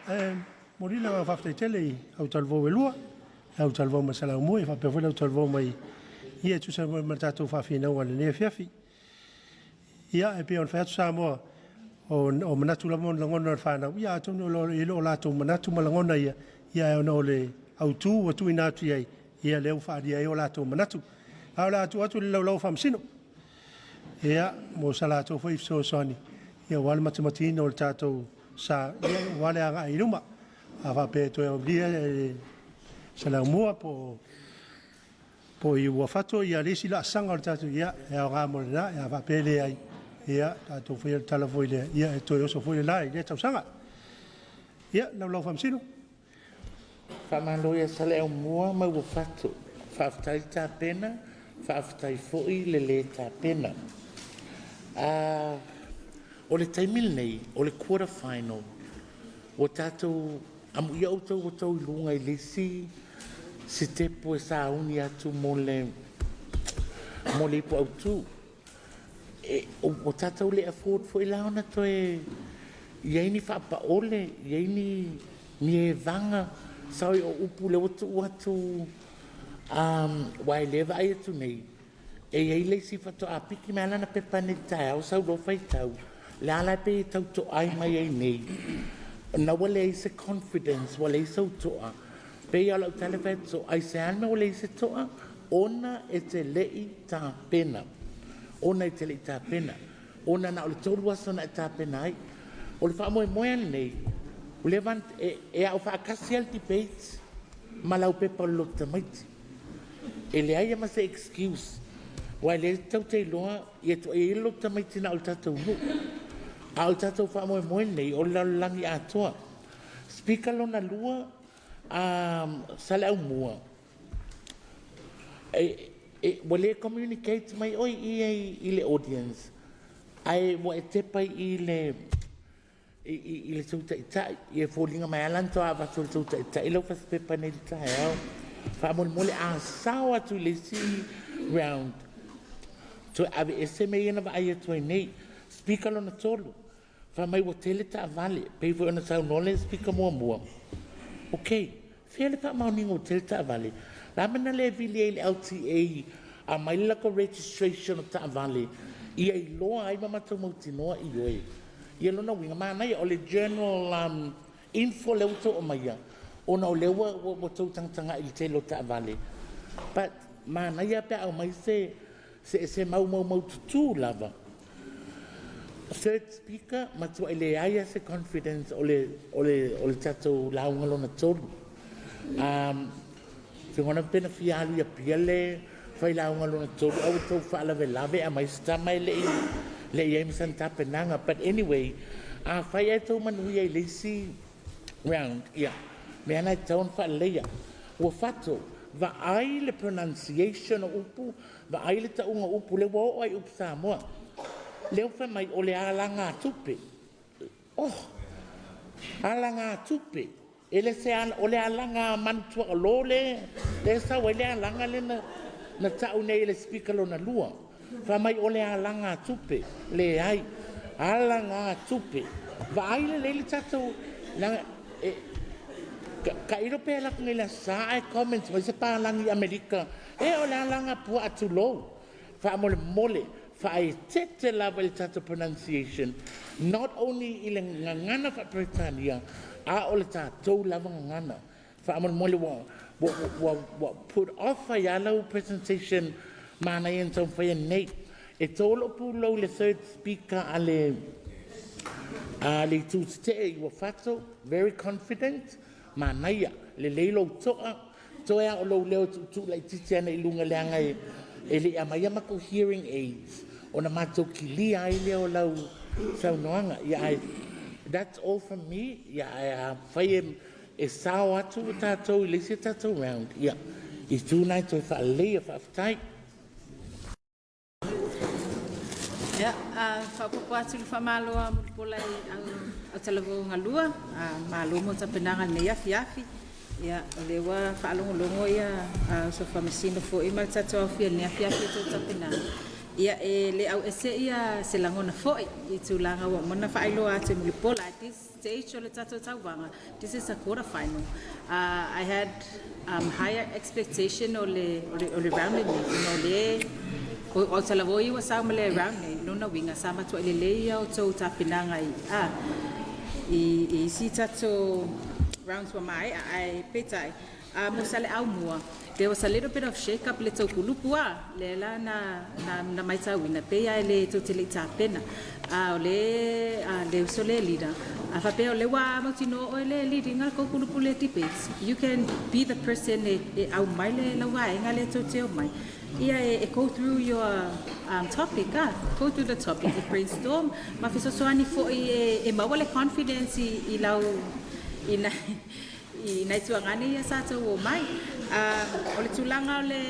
momoli le agaga faafetai tele i au talavou e lua, le au talavou mai Saleaaumua, ia faapea foi le au talavou mai ia e tusa ma le tatou faafinauga i lenei afiafi. Ia, e pei ona fai atu Samoa, o manatu lava ma lagona o le fanau, ia atonu e le o latou manatu ma lagona ia, ia ona o le autu ua tuuina atu i ai, ia lea ua faaalia ai o latou manatu. A o le a tuu atu i le laulau a Faamasino, ia, mo sa latou foi fesoasoani, ia aua le matimatiina o le tatou sa, ia aua le agai i luma. A faapea e toe aulia e Saleaaumua po o i Uafato le isi laasaga o le tatou, ia, e aoga mo lena, a faapea e leai, ia tatou faia le tala foi lea, ia e toe oso foi le la i lea tausaga. Ia, le Laulau a Faamasino. Faamalo ia Saleaaumua ma Uafato. Faafetai tapena, faafetai foi le lē tapena. O le taimi lenei, o le quarter final. Ua tatou amuia outou ua outou i luga i le isi sitepu e sauni atu mo le ipu autu. Ua tatou le afford foi la ona toe i ai ni faapaole, i ai ni evaga. Sorry o upu lea ua tuu atu aua o lea e vaai atu nei, e i ai le isi faatoa piki mai lava lana pepa nei i le taeao sau loa faitau, lea la e pei e tau toai mai ai nei, ona ua leai se confidence, ua leai sou toa. Pei lava o lau tala e fai atu, aisea le mea ua leai se toa? Ona e te le i tapena. Ona e te le i tapena. Ona na o le 3 aso na e tapena ai. O le faamoemoe lava lenei, ua leva e ao faatasi lava le debate ma lau pepa o le loto tamaiti. E leai ma se excuse. Aua o lea tatou te iloa, e i ai le loto tamaiti na o le tatou nuu. A o le tatou faamoemoe lenei, o le lalolagi atoa. Speaker lona lua, Saleaaumua, ua le communicate mai oe i le audience, ae ua e tepa i le tou taitai. Ia e foliga mai lava la na faatoa avatu e le tou taitai lau fasipepa nei i le taeao. Faamolemole a sao atu i le isi round, toe aveese mea ia na vaai atu ai nei. Speaker lona tolu, fai mai ua tele taavale, pei foi ona saunoa le speaker muamua. Ok, fea le faamaoniga ua tele taavale? Le a mea na le vili ai le LTA aumai le latou registration o taavale ia iloa ai ma matou mautinoa i oe. Ia lona uiga, manaia, o le general info lea ua outou aumaia, ona o lea ua outou tagatagai i le tele o taavale. But manaia pe a aumai se mau maumaututu lava. Third speaker, matuai leai lava se confidence o le tatou lauga lona tolu. Lagona pe na fia alu i Apia le failauga lona tolu, ae ua outou faalavelave aumai se tama e le i i ai ma sana tapenaga. But anyway, afai ae outou manuia i le isi round, ia, mea na e tatau ona faaleleia. Uafato, vaai le pronunciation o upu, vaai le tauga o upu, lea ua oo ai i upu Samoa. Lea ua fai mai o le alagatupe. Oh, alagatupe. E le se ala, o le alaga manutuaolo le e sau ai le alaga le na tau nei e le speaker lona lua. Fai mai o le alaga tupe, leai, alagatupe. Vaai lelei le tatou, leaga, tailo pe alu atu nei i le Aso Sa ae comment mai se palagi Amerika, e o le alaga puaa tulou. Faamolemole, faaeteete lava i le tatou pronunciation, not only i le gagana faa-Peretania, a o le tatou lava gagana. Faamolemole ua put off ai lava lau presentation manaia na taumafaia nei. E tolo pulou le third speaker a le itu tetee i Uafato, very confident, manaia, lelei lou toa, toe a o lou leo e tuutuu laitiiti ana i luga leaga e le i aumaia matou hearing aids, ona matou kilia ai lea o lau saunoaga. Ia, that's all from me. Ia, ae afai e sao atu tatou i le isi tatou round, ia, itu na e toe faaleleia. Faafetai. Ia, faaopoopo atu le faamalo a Mulipola i Autalavou Galua, malo mo tapenaga i lenei afiafi. Ia, o lea ua faalogologo ia uso faamasino foi ma le tatou aofia i lenei afiafi i tou tapenaga. Ia, e le auese ia se lagona foi i tulaga ua uma ona faailoa atu e Mulipola. At this stage o le tatou tauvaga, this is a quarter final. I had higher expectation o le round lenei, ona o le o Autalavou ua sau ma le round nei, lona uiga sa matuai lelei ia outou tapenaga i isi tatou rounds ua maea. Ae peitai, mo Saleaaumua, there was a little bit of shake up le tou kulupu a lea la na matauina pei a le tou te le i tapena. A o le le uso le leader a faapea o le ua mautinoa oe le lead ina le tou kulupu le debates, you can be the person e au mai le lau vaega le tou te o mai ia e go through your topic, go through the topic, e brainstorm ma fesoasoani foi e maua le confidence i lau i na i nai tuagane ia sa tou o mai. O le tulaga o le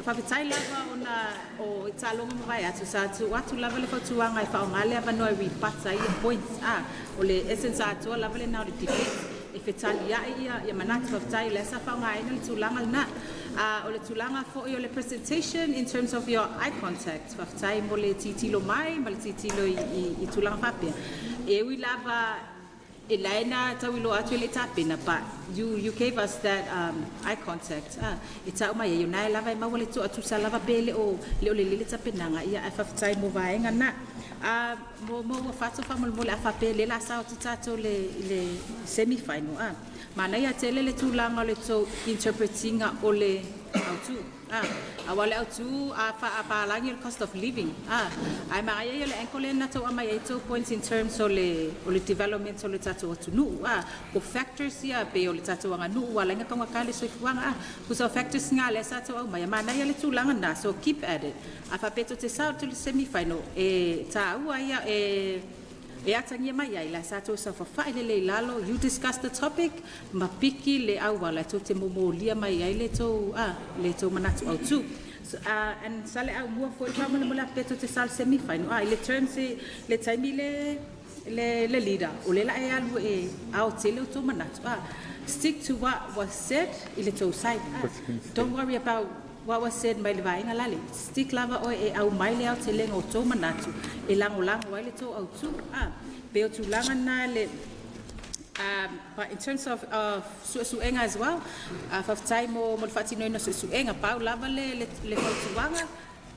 faafetai lava ona o taaloga ma vae atu sa tuu atu lava le fautuaga e faaaoga le avanoa e rebut ai ia points. O le essence atoa lava lena o le debate e fetaliai ia manatu. Faafetai lea sa faaaogaina le tulaga lena. O le tulaga foi o le presentation, in terms of your eye contact, faafetai mo le titilo mai ma le titilo i tulaga faapea. E ui lava e lae na tauiloa atu e le tapena, but you gave us that eye contact e tau mai ai o nae lava e maua le tuatusa lava pe le o le lele tapenaga ia, ae faafetai mo vaega na. Mo ua fato faamolemole a faapea le la sao atu tatou le semi final, manaia tele le tulaga o le tou interpret ina o le autu aua le autu a faapalagi o le cost of living, ae manaia ia le angle lea na tou aumai ai tou points in terms o le development o le tatou atunuu, o factors ia pei o le tatou aganuu ua ala ai ona taugata le soifuaga, pusa o factors nga lea sa tou aumaia. Manaia le tulaga na, so keep at it. A faapea tou te sao atu le semi final, e taua ia e atagia mai ai la sa tou saofafai lelei i lalo, you discuss the topic ma piki le auala e tou te momolia mai ai le tou manatu autu. So, and Saleaaumua foi faamolemole a faapea tou te sao semi final, i le terms le taimi le leader o le la e alu e aotele o tou manatu, stick to what was said i le tou side. Don't worry about what was said mai le vaega lale. Stick lava oe e au mai le aotelega o tou manatu e lagolago ai le tou autu pe o tulaga na le. But in terms of suesuega as well, faafetai mo le faatinoina o suesuega. Pau lava le fautuaga,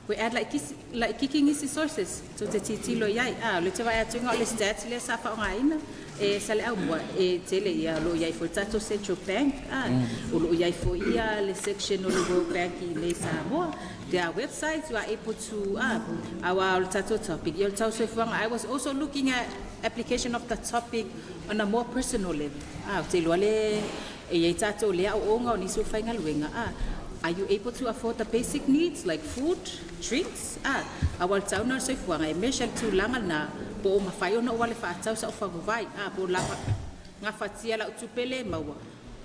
we add like nisi sources tou te tilotilo i ai. O le te vaai atu o le stats lea sa faaaogaina e Saleaaumua, e tele ia o loo i ai foi tatou Central Bank, o loo i ai foi ia le section o le World Bank i nei Samoa. There are websites you are able to aua o le tatou topic ia o le tau soifuaga. I was also looking at application of the topic on a more personal level. Ou te iloa le e iai tatou lea aooga o nisi o faigaluega, are you able to afford the basic needs like food, drinks? Aua le tau na o le soifuaga e measure le tulaga lena po o mafai ona ou ale faatau sa o faguvai, po o lava gafatia lau tupe le maua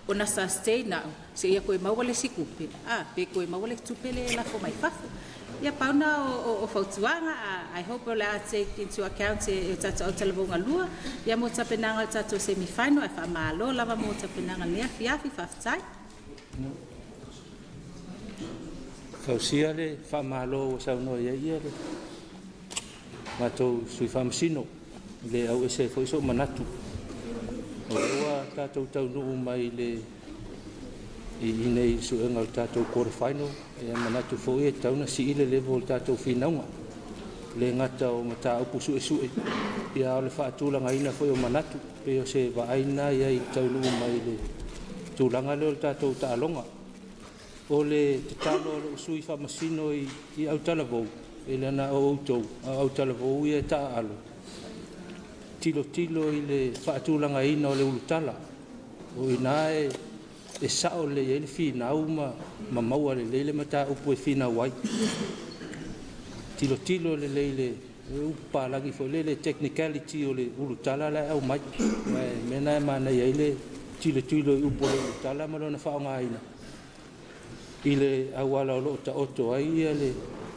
ona sustain au seia koe maua le isi tupe, pe koe maua le tupe le lafo mai fafo. Ia pau na o fautuaga. I hope o le a take into account e tatou autalavouga lua ia mo tapenaga o le tatou semi final, ae faamalo lava mo tapenaga lenei afiafi. Faafetai. Fausia le faamalo ua saunoa i ai ia le matou sui faamasino le au ese foi sou manatu. O lea ua tatou taunuu mai i nei suega o le tatou quarter final, e manatu foi e tatau ona sii le level o le tatou finauga. Le gata o mataupu suesue, ia o le faatulagaina foi o manatu, pei o se vaai lena i ai i le taunuu mai le tulaga lea o le tatou taaloga. O le tatalo a lou sui faamasino i Autalavou, e le na o outou, a o Autalavou ia e taaalo, tilotilo i le faatulagaina o le ulutala. O ina e sao lelei ai le finau ma maua lelei le mataupu e finau ai. Tilotilo lelei le upu palagi foi le technicality o le ulutala la e aumai. Aua e mea na e manaia ai le tilotilo i upu o le ulutala ma lona faaaogaina. i le auala o loo taoto ai ia le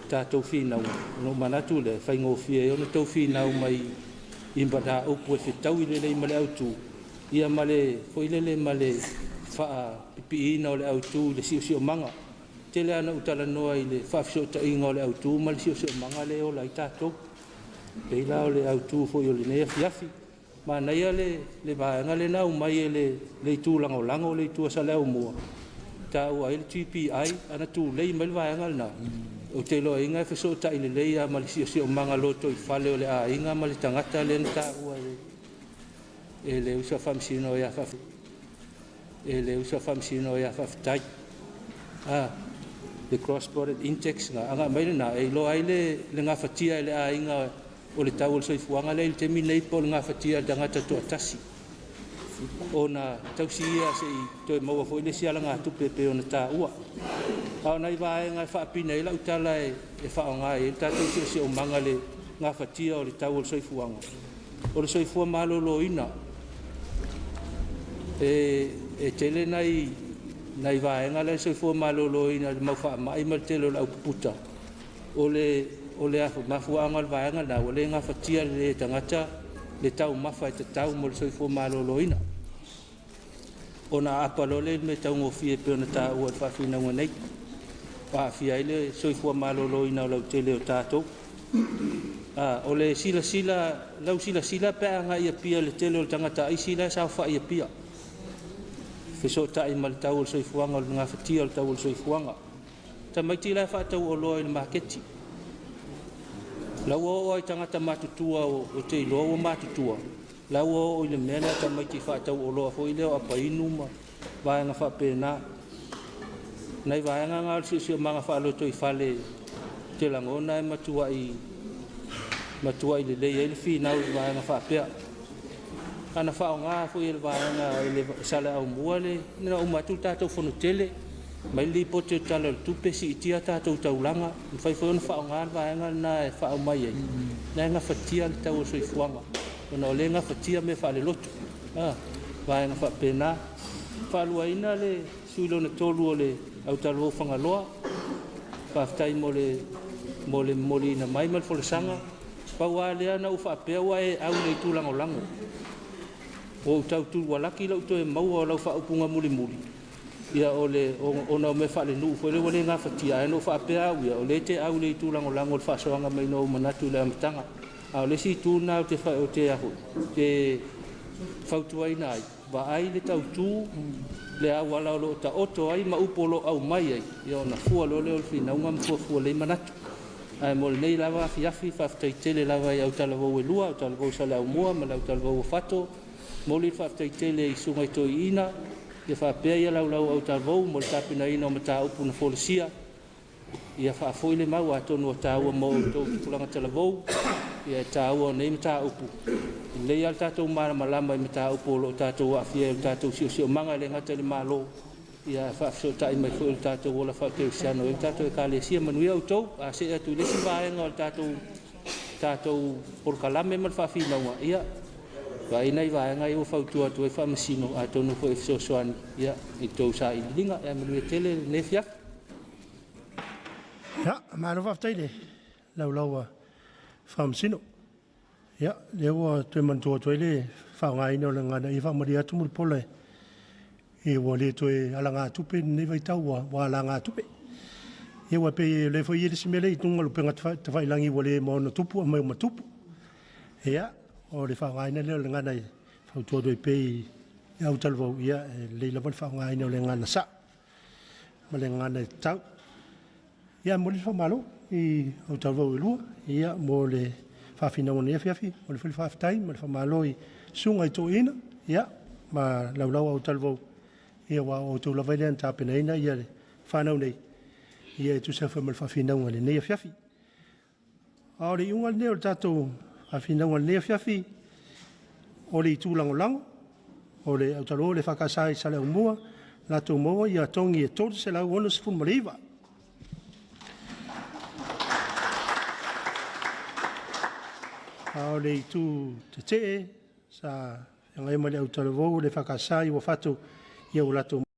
tatou finauga. Ona ou manatu lea e faigofie ai ona tou finau mai i mataupu e fetaui lelei ma le autu ia ma le foi lele ma le faapipiina o le autu i le siosiomaga. Tele lava ina ou talanoa i le faafesootaiga o le autu ma le siosiomaga lea e ola ai tatou. E pei la o le autu foi o lenei afiafi. Manaia le le vaega lea na aumai e le le itu lagolago le itu a Saleaaumua, taua ai le GPI ana tulei mai le vaega lena. Ou te iloaina e fesootai lelei lava ma le siosiomaga lotoifale o le aiga ma le tagata lea na taua e le uso a faamasino ia e le uso a faamasino ia Faafetai. A, le cross border index na ana aumai lena e iloa ai le le gafatia e le aiga o le tau o le soifuaga lea i le taimi lenei po o le gafatia e le tagata toatasi ona tausi ia se i toe maua foi le isi alagatupe e pei ona taua. A o nai vaega e faapine ai lau tala e faaaoga ai le tatou siosiomaga i le gafatia o le tau o le soifuaga, o le soifua maloloina. E tele nai nai vaega la e soifua maloloina i le mau faamai ma le tele o le aupuputa. O le o le mafuaaga o le vaega lena ua le gafatia lelei e tagata le taumafa e tatau mo le soifua maloloina, ona aapa loa lea i le mea taugofie e pei ona taua i le faafinauga nei, ua aafia ai le soifua maloloina o lautele o tatou. O le silasila, lau silasila pe a agai i Apia i le tele o tagata aisi la e saofai i Apia, fesootai ma le tau o le soifuaga, o le gafatia o le tau o le soifuaga. Tamaiti la e faatau oloa i le maketi, la ua oo lava i tagata matutua ou te iloa ua matutua, la ua oo i le mea lea tamaiti faatau oloa foi lea o apainu ma vaega faapena. Nai vaega na o le siosiomaga faalotoifale ou te lagona e matuai matuai lelei ai le finau i vaega faapea. Ana faaaoga foi e le vaega e le Saleaaumua le na uma atu le tatou fonotele mai le lipoti o le Tala o le Tupe siitia tatou taulaga, mafai foi ona faaaoga le vaega lena e faaumai ai na e gafatia le tau o le soifuaga ona o lea e gafatia mea faalelotu vaega faapena. Faaluaina le sui lona tolu o le autalavou Fagaloa, faafetai mo le mo le momoliina mai ma le folasaga. Pau lava lea na ou faapea ua e au i le itu lagolago. Ua ou tau tuualaki lou toe maua o lau faaupuga mulimuli, ia o le ona o mea faalenuu foi lea ua le gafatia, ae na ou faapea au ia, o lea e te au i le itu lagolago o le faasoaga mai o ou manatu i le amataga. A o le isi itu lena ou te ou te te fautuaina ai, vaai le tautu le auala o lo o taoto ai ma upu o lo o aumai ai, ia ona fua loa lea o le finauga ma fuafua lelei manatu. Ae mo lenei lava afiafi, faafetai tele lava i autalavou e lua, autalavou Saleaaumua ma le autalavou o Uafato. Momoli le faafetai tele i susuga i toeaiina ia faapea ia laulau autalavou mo le tapenaina o mataupu na folasia. Ia faafoi le mau atonu ua taua mo outou tupulaga talavou ia e taua o nei mataupu. E lelei lava le tatou malamalama i mataupu o lo o tatou aafia ai i le tatou siosiomaga e le gata i le Malo, ia ae faafesootai mai foi o le tatou ola faakerisiano i le tatou Ekalesia. Manuia outou. A see atu i le isi vaega o le tatou tatou polokalame ma le faafinauga, ia vaai nai vaega ia ua fautua atu ai Faamasino, atonu foi e fesoasoani ia i tou sailiiliga. Ia manuia tele lenei afiafi. Ia, malo faafetai le laulau a Faamasino. Ia, lea ua toe manatua atu ai le faaaogaina o le gagana ia faamalie atu Mulipola e ua le toe alagatupe lenei vaitau ua, ua alagatupe. Ia ua pei o lea foi e i ai le isi mea lea i luga o le upega tafailagi ua le ma ono tupu aumai ua matupu. Ia, o le faaaogaina lea o le gagana e fautua atu ai pea i au talavou, ia e lelei lava le faaaogaina o le gagana sao ma le gagana e tatau. Ia, momoli le faamalo i au talavou e lua, ia, mo le faafinauga o lenei afiafi. Momoli foi le faafetai ma le faamalo i susuga i toeaiina, ia, ma laulau au talavou, ia, aua o outou lava lea na tapenaina ia le fanau nei, ia, e tusa foi ma le faafinauga i lenei afiafi. A o le iuga lenei o le tatou faafinauga i lenei afiafi, o le itu lagolago, o le autalavou o le EFKS i Saleaaumua, latou maua ia togi e 369. A o le itu tetee, sa feagai ma le autalavou o le EFKS i Uafato, ia ua latou